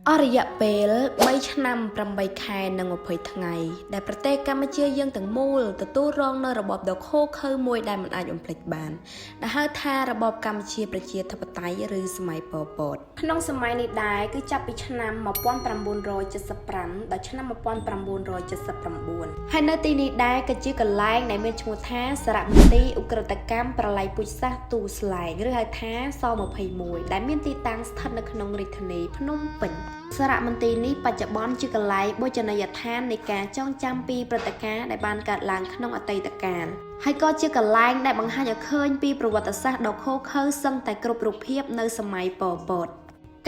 អស់រយៈពេល3ឆ្នាំ8ខែនិង20ថ្ងៃដែលប្រទេសកម្ពុជាយើងទាំងមូលទទួលរងនូវរបបដ៏ឃោរឃៅមួយដែលមិនអាចបំភ្លេចបានដែលហៅថារបបកម្ពុជាប្រជាធិបតេយ្យឬសម័យប៉ុលពតក្នុងសម័យនេះដែរគឺចាប់ពីឆ្នាំ1975ដល់ឆ្នាំ1979ហើយនៅទីនេះដែរក៏ជាកន្លែងដែលមានឈ្មោះថាសារមន្ទីរឧក្រិដ្ឋកម្មប្រល័យពូជសាសន៍ទូស្លែងឬហៅថាស21ដែលមានទីតាំងស្ថិតនៅក្នុងរាជធានីភ្នំពេញ សារមន្ទីរនេះបច្ចុប្បន្នជាកន្លែងបូជនីយដ្ឋាននៃការចងចាំពីព្រឹត្តិការណ៍ដែលបានកើតឡើងក្នុងអតីតកាលហើយក៏ជាកន្លែងដែលបង្ហាញឲ្យឃើញពីប្រវត្តិសាស្ត្រដ៏ឃោរឃៅសឹងតែគ្រប់រូបភាពនៅសម័យប៉ុលពត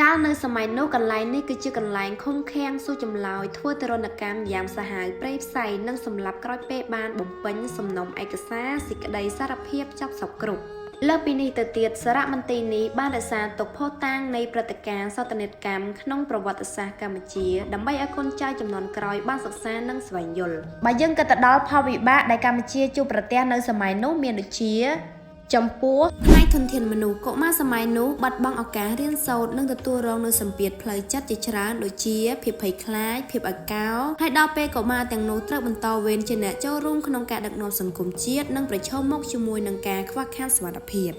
កាលនៅសម័យនោះកន្លែងនេះគឺជាកន្លែងឃុំឃាំងសួរចម្លើយធ្វើទរណកម្មយ៉ាងសាហាវព្រៃផ្សៃនិងសម្លាប់ក្រោយពេលបានបំពេញសំណុំឯកសារសេចក្តីសារភាពចប់សព្វគ្រប់ លើសពីនេះទៅទៀតសារមន្ទីរនេះបានរក្សាទុកភស្តុតាងនៃព្រឹត្តិការណ៍សោកនាដកម្មក្នុងប្រវត្តិសាស្ត្រកម្ពុជាដើម្បីឲ្យកូនចៅជំនាន់ក្រោយបានសិក្សានិងស្វែងយល់បើយើងគិតទៅដល់ផលវិបាកដែលកម្ពុជាជួបប្រទះនៅសម័យនោះមានដូចជា ចំពោះផ្នែកធនធានមនុស្សកុមារសម័យនោះបាត់បង់ឱកាសរៀនសូត្រនិងទទួលរងនូវសម្ពាធផ្លូវចិត្តជាច្រើនដូចជាភាពភ័យខ្លាចភាពឯកោហើយដល់ពេលកុមារទាំងនោះត្រូវបន្តវេនជាអ្នកចូលរួមក្នុងការដឹកនាំសង្គមជាតិនិងប្រឈមមុខជាមួយនឹងការខ្វះខាតសមត្ថភាព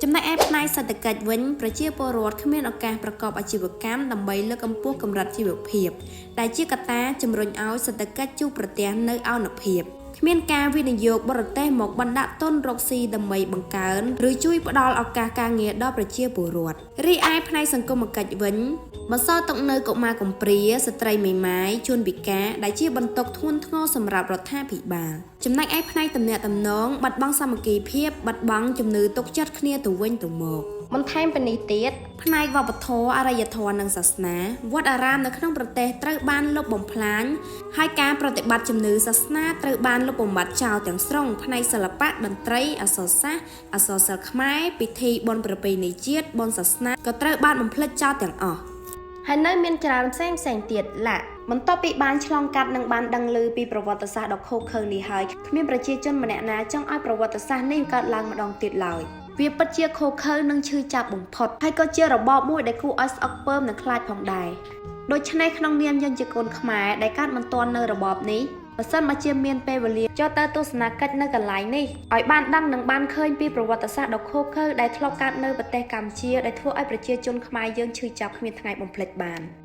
ចំណែកឯផ្នែកសេដ្ឋកិច្ចវិញប្រជាពលរដ្ឋគ្មានឱកាសប្រកបអាជីវកម្មដើម្បីលើកកម្ពស់កម្រិតជីវភាពដែលជាកត្តាជំរុញឲ្យសេដ្ឋកិច្ចជួបប្រទះនូវឱនភាពគ្មានការវិនិយោគបរទេសមកបណ្ដាក់ទុនរកស៊ីដើម្បីបង្កើនឬជួយផ្ដល់ឱកាសការងារដល់ប្រជាពលរដ្ឋរីឯផ្នែកសង្គមកិច្ចវិញបន្សល់ទុកនៅកុមារកំព្រាស្ត្រីមេម៉ាយជនពិការដែលជាបន្ទុកធ្ងន់ធ្ងរសម្រាប់រដ្ឋាភិបាលចំណែកឯផ្នែកទំនាក់ទំនងបាត់បង់សាមគ្គីភាពបាត់បង់ជំនឿទុកចិត្តគ្នាទៅវិញទៅមកបន្ថែមពីនេះទៀតផ្នែកវប្បធម៌អរិយធម៌និងសាសនាវត្តអារាមនៅក្នុងប្រទេសត្រូវបានលុបបំផ្លាញហើយការប្រតិបត្តិជំនឿសាសនាត្រូវបានលុបបំបាត់ចោលទាំងស្រុងផ្នែកសិល្បៈតន្ត្រីអក្សរសាស្ត្រអក្សរសិល្ប៍ខ្មែរពិធីបុណ្យប្រពៃណីជាតិបុណ្យសាសនាក៏ត្រូវបានបំភ្លេចចោលទាំងអស់ហើយនៅមានច្រើនផ្សេងផ្សេងទៀតឡាបន្ទាប់ពីបានឆ្លងកាត់និងបានដឹងឮពីប្រវត្តិសាស្ត្រដ៏ឃោរឃៅនេះហើយគ្មានប្រជាជនម្នាក់ណាចង់ឲ្យប្រវត្តិសាស្ត្រនេះកើតឡើងម្ដងទៀតឡើយវាពិតជាឃោរឃៅនិងឈឺចាប់បំផុតហើយក៏ជារបបមួយដែលគួរឲ្យស្អុកពើមនិងខ្លាចផងដែរដូច្នេះក្នុងនាមយើងជាកូនខ្មែរដែលកើតមិនទាន់នៅរបបនេះបើសិនបើជាមានពេលវេលាចូលទៅទស្សនកិច្ចនៅកន្លែងនេះឲ្យបានដឹងនិងបានឃើញពីប្រវត្តិសាស្ត្រដ៏ឃោរឃៅដែលធ្លាប់កើតនៅប្រទេសកម្ពុជាដែលធ្វើឲ្យប្រជាជនខ្មែរយើងឈឺចាប់គ្មានថ្ងៃបំភ្លេចបាន។